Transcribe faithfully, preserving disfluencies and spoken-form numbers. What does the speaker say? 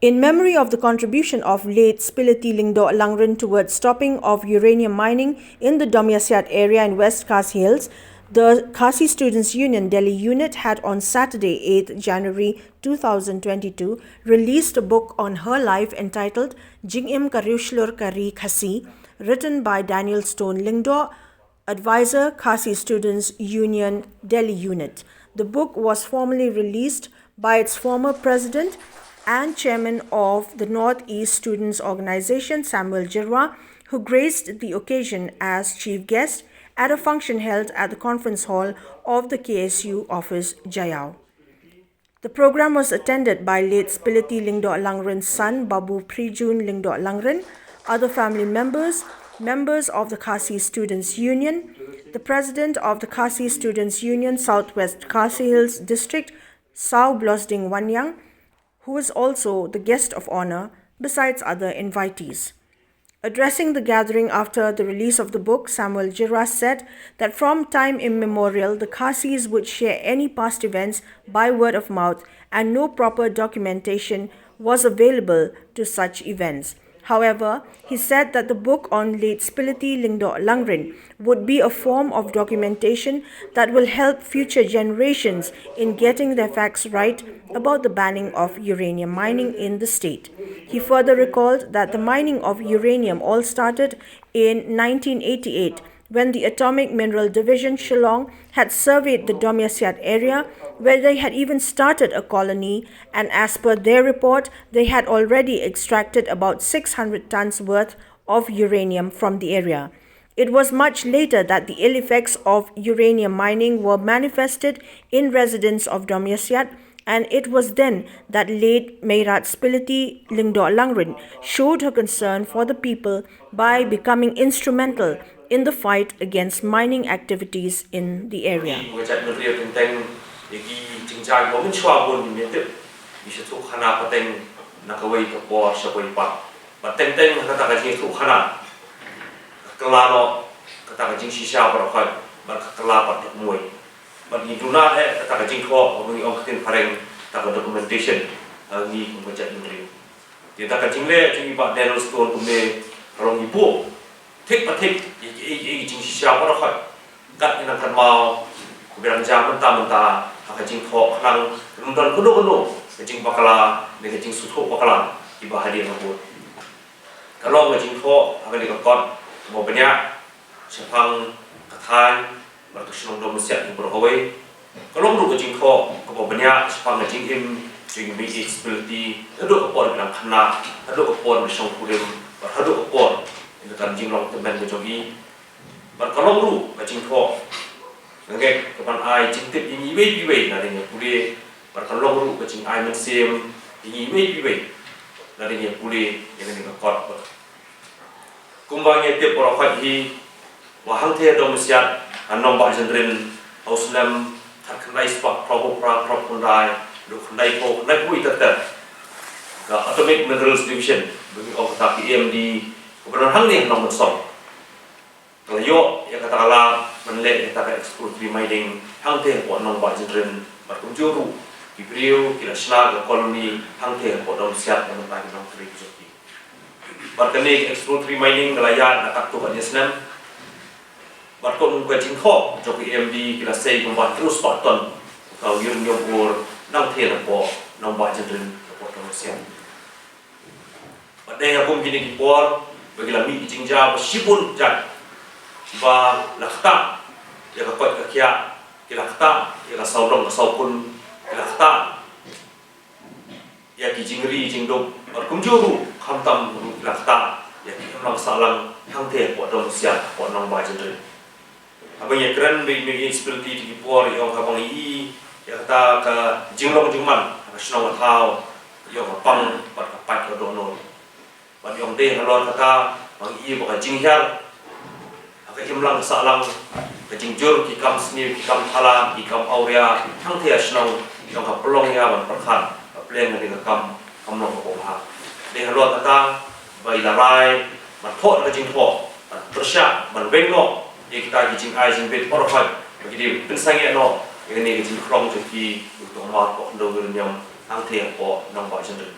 In memory of the contribution of late Spility Lyngdoh Langrin towards stopping of uranium mining in the Domyasiat area in West Khasi Hills, the Khasi Students Union Delhi Unit had on Saturday, eighth January two thousand twenty-two, released a book on her life entitled Jingim ka Riewshlur ka Ri Khasi, written by Daniel Stone Lyngdoh, Advisor, Khasi Students Union, Delhi Unit. The book was formally released by its former president and chairman of the Northeast Students Organization, Samuel Jirwa, who graced the occasion as chief guest at a function held at the conference hall of the K S U office, Jaiaw. The program was attended by late Spility Lyngdoh Langrin's son, Babu Prijun Lyngdoh Langrin, other family members, members of the Khasi Students Union, the president of the Khasi Students Union Southwest Khasi Hills District, Saw Blosding Wanyang, who is also the guest of honor, besides other invitees. Addressing the gathering after the release of the book, Samuel Jirwa said that from time immemorial, the Khasis would share any past events by word of mouth, and no proper documentation was available to such events. However, he said that the book on late Spility Lyngdoh Langrin would be a form of documentation that will help future generations in getting their facts right about the banning of uranium mining in the state. He further recalled that the mining of uranium all started in nineteen eighty-eight, when the Atomic Mineral Division, Shillong, had surveyed the Domyasiat area, where they had even started a colony, and as per their report, they had already extracted about six hundred tons worth of uranium from the area. It was much later that the ill effects of uranium mining were manifested in residents of Domyasiat, and it was then that late Meirat Spility Lyngdoh Langrin showed her concern for the people by becoming instrumental in the fight against mining activities in the area. Ngi ngeit ba ngi teng teng ïa ki jingjia ba mynshuwa bun ngi tip, ngi shu thok khana pateng na kawei ka por sha kawei pat. Bad teng teng ha kata ka jingïathuh khana, ka kylla noh kata ka jingshisha baroh khoit, bad ka kylla pat ka kmie. Bad ngi duna eh kata ka jingthoh, ba ngi ong ka ktien phareng, kata ka documentation, ha ngi kum ka jaitbynriew. Te kata ka jingleh jong i Bah Daniel Stone kumne, ka long ngi buh thik pa thik ïa ki, ïa ki, ïa ki jingshisha baroh khoit. Kat ngi nang kynmaw, kaba dang jia mynta mynta ha ka jingthoh khnang ym don kano kano ka jingbakla ne ka jingsngewthuh bakla kiba hadien habud. Ka long ka jingthoh ha kane ka kot kaba bniah shaphang ka thaiñ bad ka shnong Domyasiat hi baroh kawei. Ka long ruh ka jingthoh kaba bniah shaphang ka jingim jong i Mei Spility haduh ka por ba dang khynnah, haduh ka por ba shong kurim, bad haduh ka por ïa ka jinglong tymmen ka jong i. Bad ka long ruh ka jingthoh, nga ngeit, kaban ai jingtip ïa ngi iwei pa iwei lada ngi pule. Bad ka long ruh ka jingai mynsiem ïa ngi iwei pa iwei lada ngi pule ïa kane ka kot. Kumba ngi tip baroh khoit hi, ba hangthie ha Domyasiat, ha Nongbah Jynrin, ha u snem khatkhyndai spah phra phew phra, phra phew khyndai, haduh khyndai phew, khyndai phew wei ter ter, ka Atomic Minerals Division, ba ngi ong kata ka A M D, kaba don hangne ha Nongmynsong, ka la ïoh ïa kata ka lad ban leh ïa kata ka exploratory mining hangthie hapoh Nongbah Jynrin. Bad kumjuh ruh ki briew ki la shna ka colony hangthie hapoh Domyasiat, na ka bynta ki nongtrei ki jong ki. Bad kane ka exploratory mining ka la ïaid na katto katne snem. Bad kum ka jingthoh jong ka A M D, ki la sei kumba hynriew spah ton ka uranium ore nangthie napoh Nongbah Jynrin, napoh Domyasiat. Bad dei ha kum kine ki por ba ki la mih ki jingjia ba shibun jait, ba la ktah ïa ka koit ka khiah, ki la ktah ïa ka sawdong ka sawkun, ki la ktah ïa ki jingri jingduk, bad kumjuh ruh khamtam ruh ki la ktah ïa ki imlang sahlang hangthie hapoh Domyasiat, hapoh Nongbah Jynrin. Haba ngi ïakren bad i Mei Spility, ki por i ong, haba ngi ïohi ïa kata ka jinglong jingman ha ka shnong ka thaw, i ong ka pang bad ka pait ka dohnud. Bad i ong dei halor kata ba ngi ïohi ba ka jinghiar ha ka imlang ka sahlang, ka jingjur ki kam sniew, ki kam thala, ki kam awria hangthie ha shnong, i ong ka pynlong ïa ban pyrkhat, ka pynlong ïa ka kam kam long kaba bha. Dei halor kata ba i la rai ban thoh da ka jingthoh, ban pyrshah ban weng noh ïa kita ki jingai jingbit baroh khoit ba ki dei ban pynsangeh noh ïa kane ka jingkhlong jong ki, u tong mar poh khyndew uranium hangthie hapoh Nongbah Jynrin.